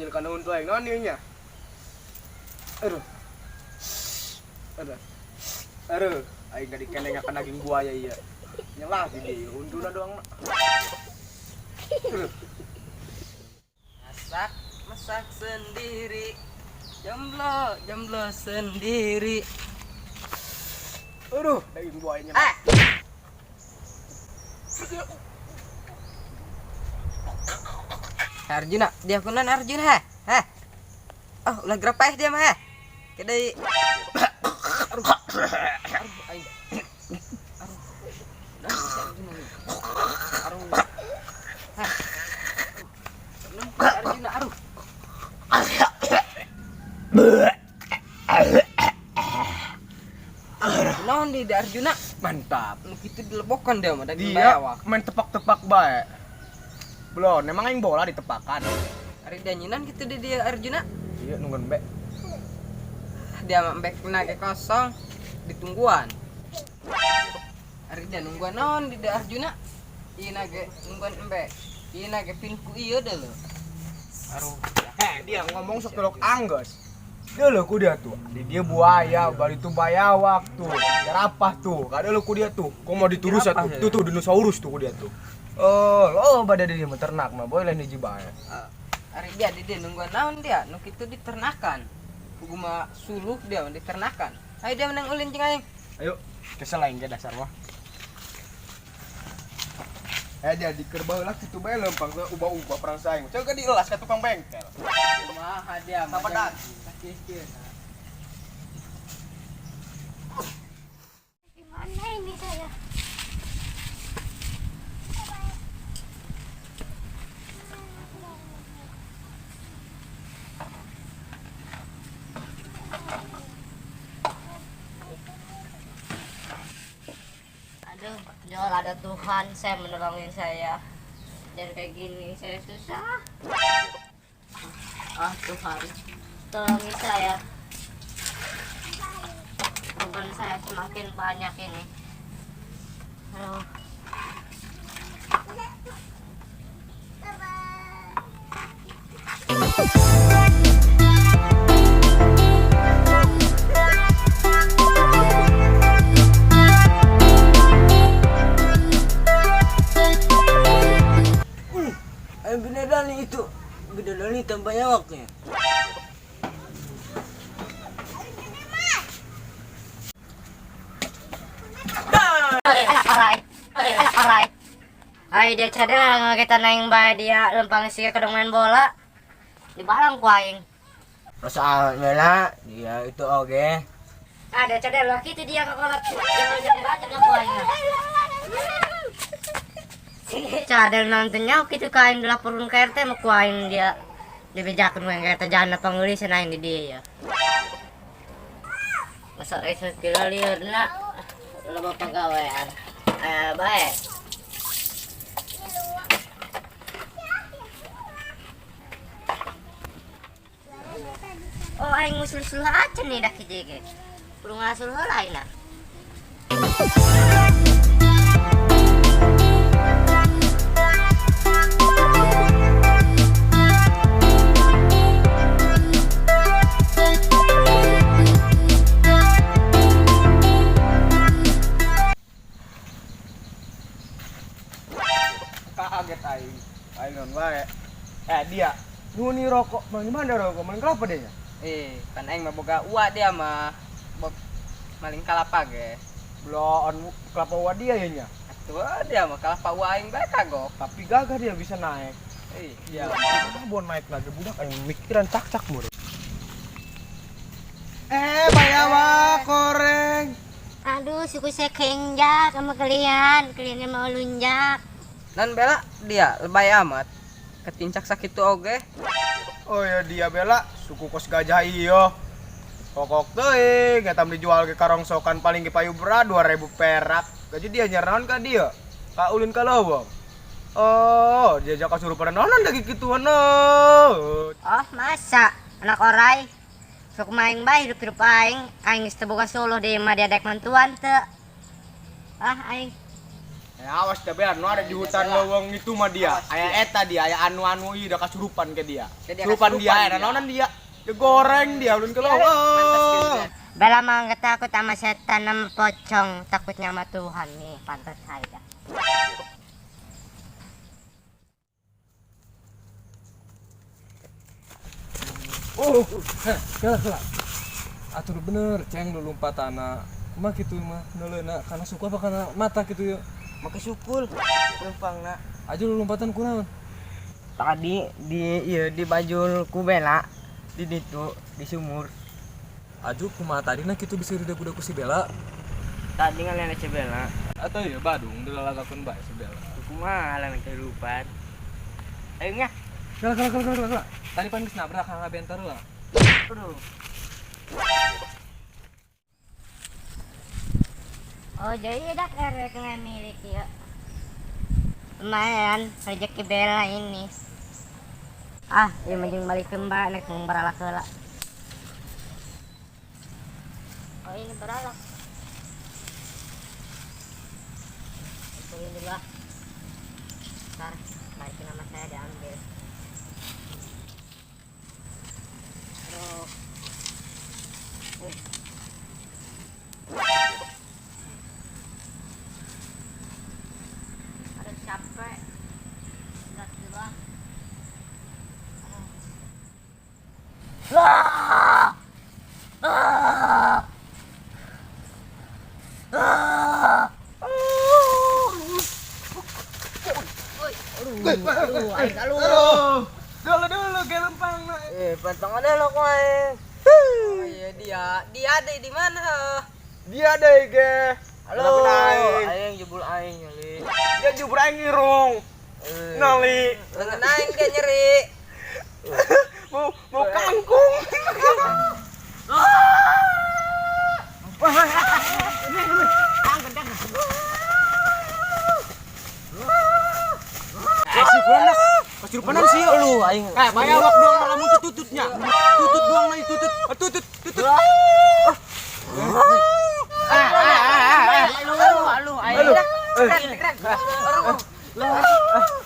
Nyeri kana huntu aing naon ieu nya? Aduh. Aduh. Aduh, aing gak dikeneng akan daging buaya iya. Nyelah di dia, huntuna doang. Aduh. Masak, masak sendiri. Jomblo, jomblo sendiri. Aduh, daging buayanya. Eh. Arjuna, dia kunan Arjuna, heh. Heh. Oh, ulah gerapeh dia mah, heh. Kedai. Aduh, aduh, aing. Aduh. Nah, si Arjuna nih. Aduh. Heh. Si Arjuna, aduh. Naon di Arjuna? Mantap. Nu kitu dilebokan dia mah daging Dia bayawak. main tepak-tepak bae. Belum, emang aing bola ditepakan. Ari dia nyinan kitu di dia Arjuna. Iya, nungguan be. Dia mah bek nage kosong ditungguan. Ari dia nungguan naon di dia Arjuna? Ieu nage nungguan embe. Ieu nage pinku ieu deh lho. Aduh. Eh, dia ngomong sok telok angges. Dia lho ku dia tuh. Di dia buaya, bari itu bayawak tuh. Jerapah tuh. Kada lho ku dia tuh. Kok mau diturus Jerapah tuh? ya? Tuh tuh dinosaurus tuh ku dia tuh. Oh, lo pada dia ternak mah boleh nih bae. Ari dia di dia nungguan naon dia? Nu kitu diternakan. Kugu mah suluh dia mah diternakan. Ayo dia menang ulin jeung aing. Ayo, kesel aing ge dasar mah. Eh dia di kerbau lah kitu bae lempang ke ubah-ubah perang saing. Coba dielas ka tukang bengkel. Kumaha dia mah. Sama daging. Sakit. Gimana ini saya? Aduh, jual ada Tuhan, saya menolongin saya. Dan kayak gini, saya susah. Ah, Tuhan, tolongin saya. Beban saya semakin banyak ini. Aduh. Bidadari itu, bidadari tanpa nyawaknya. Aray, ay dia cadang kita naing bae dia lempang sih kedong main bola. Di barang ku aing. Rasa lah, dia itu oke. Ah, dia cadang laki itu dia kekolot. Jangan jangan baca ku aing. Cadang nontonnya gitu kain dilaporin ke RT mau ku aing dia dibejakeun ku aing ke RT jangan pangulisan aing di dia ya. Masa esok kira lieur na loba pagawean. Bae. Oh, aing ngusul-sul aja nih dah hiji ge. Kudu ngasul heula aing na. Kaget aing. Aing non bae. Eh dia nuni rokok, bang gimana rokok? Maling kelapa dia nya? Kan aing mah boga uak dia mah. Bog maling kalapa ge. Belon kelapa uak dia ya nya. Atuh dia mah kalapa uak aing bae kagok. Tapi gagah dia bisa naik. Dia. Ah, bon naik lagi budak aing mikiran cak-cak mur. Bayawak koreng. Aduh, suku saya kengjak sama kalian. Kalian mau lunjak. Nan Bella dia lebay amat. Ketincak sakit tuh oge. Oh ya dia Bella, suku kos gajah iyo. Pokok teuing, eta dijual ke karongsokan paling ke payu berat 2000 perak. Gaji dia nyerahan ka dia. Ka ulin ka lowong. Oh, dia jaka suruh pada nonon lagi kituan oh. Oh, masa anak orai. Sok maing bae hidup-hidup aing, aing geus teu boga suluh deui mah dia dek mantuan teu. Ah, aing. Ya, awas dah Bella, nu ada di hutan leuweung itu mah dia. Aya eta dia, aya anu-anu ieu da kasurupan ke dia. Ke dia Surupan dia, kasurupan aya dia. naonan dia. Dia goreng dia ulun ke leuweung. Bella mah nggak takut sama setan sama pocong, takutnya sama Tuhan nih, pantas saya. Oh, heh, kela kela. Atur bener, ceng lu lompat tanah. Mah gitu mah, neuleuna kana suku apa kana mata gitu ya. Make sukul lempangna. Aja lu lompatan kunaon? Tadi di iya di bajul ku Bella di ditu di sumur. Aju kumaha tadina kitu bisa didaku-daku si Bella. Tadi ngalian si Bella. Atau ya Badung dilalagakeun bae si Bella. Kumaha lah kehidupan. Ayo nya. Kela kela kela kela kela. Tadi pan geus nabrak hang bentar lah. Aduh. Oh jadi dak RW kena milik ya. Lumayan rezeki Bella ini. Ah, ieu mah jeung balik mbak nek mung baralak heula. Oh ini baralak. Kumpulin dulu ah. Ntar balikin nama saya diambil. Aduh. Wih. Aduh capek. Berat dulu ah. Ah! Ah! Ah! Aduh, aing kalu. Dulu dulu ge lempang. Eh, pantang ada lo koe. Oh iya dia, dia ada di mana? Dia deh ge. Halo, aing. Aing jebul aing nyali. Dia jubur aing irung. Nali. Lengan aing dia nyeri. Mau mau kangkung. Kasurupanan sih Lu aing. Eh, bayar awak doang malah muncul tututnya. Tutut doang lagi tutut. Tutut, tutut. Lu, lu aing dah. Keren, keren. Aduh.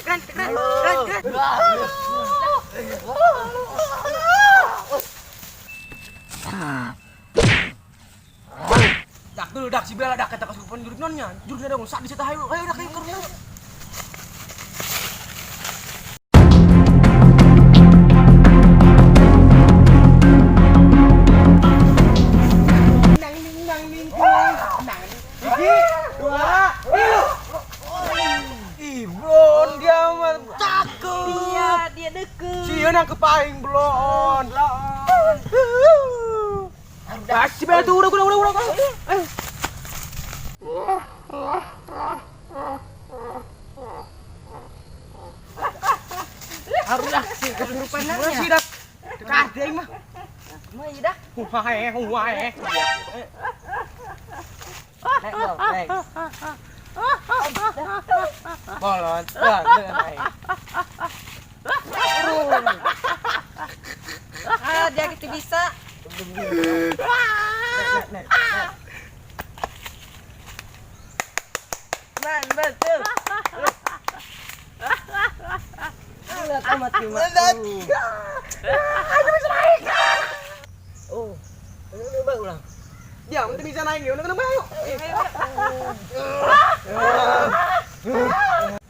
Keren, keren, keren, keren. Dak dulu dak si Bella dak kata kasurupan juruk nonnya. Juruknya dong sak di situ ayo ayo dak ayo kerja. Ih, blon dia mah cakep. Dia, dia deket. Sieun nangkep aing blon. Dah si Bella tuh udah. Ayo. Harus dah sih kesurupan Udah sih dak. Dekat aing mah. Mah iya dah. Wae, wae. Naik, Bang, naik. Bolon, bolon dengan aing. Ah, dia gitu bisa. Naik. Man, betul. Lihat amat cuma. Oh, ini udah ulang. Dia mesti bisa naik ya, udah kenapa ayo.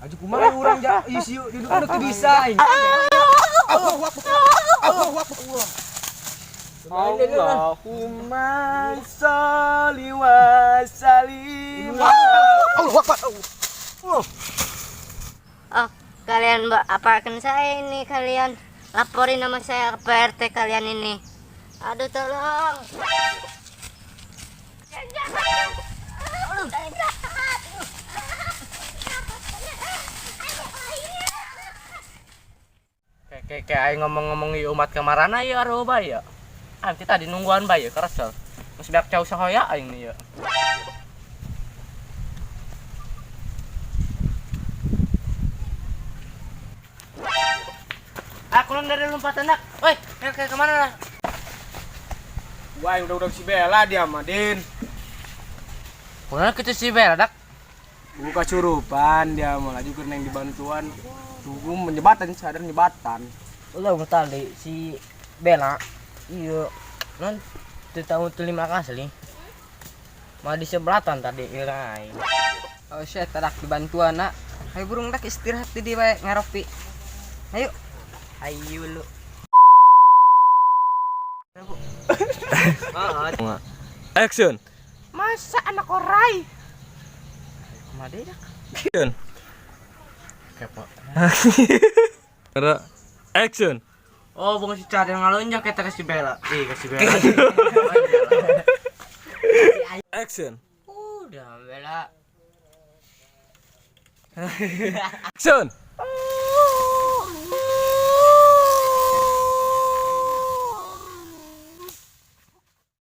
Aju kumaha urang ja ieu sieu duduk udah teu bisa aing. Allahumma sholli wa sallim. Allahu akbar. Oh, kalian apakan saya ini kalian? Laporin nama saya ke PRT kalian ini. Aduh tolong. Kayak kayak aing ngomong-ngomong ieu umat kamarana ieu aruh bae ya. Aing teh tadi nungguan bae ya keresel. Geus beak cau sahoya aing nih ya. Aku dari lompatan nak. Woi, kayak kemana lah? Wah, udah si Bella dia mah, Din. Kunaon kitu si Bella dak? Buka curupan dia mau laju keur neng dibantuan. Tunggu menyebatan sadar nyebatan. Ulah tadi si Bella iya non teu tahu terima kasih mah di sebelatan tadi irai. Oh shit, tadak dibantuan nak. Ayo burung dak istirahat di dieu bae ngaropi. Ayo. Ayo lu. Action. Masa anak orai kumaha deui dak. Action. Kepo. Action. Oh, bunga si cadel ngalonjak kita ke si Bella. Ih, ke si Bella. Action. Udah, Bella. Action.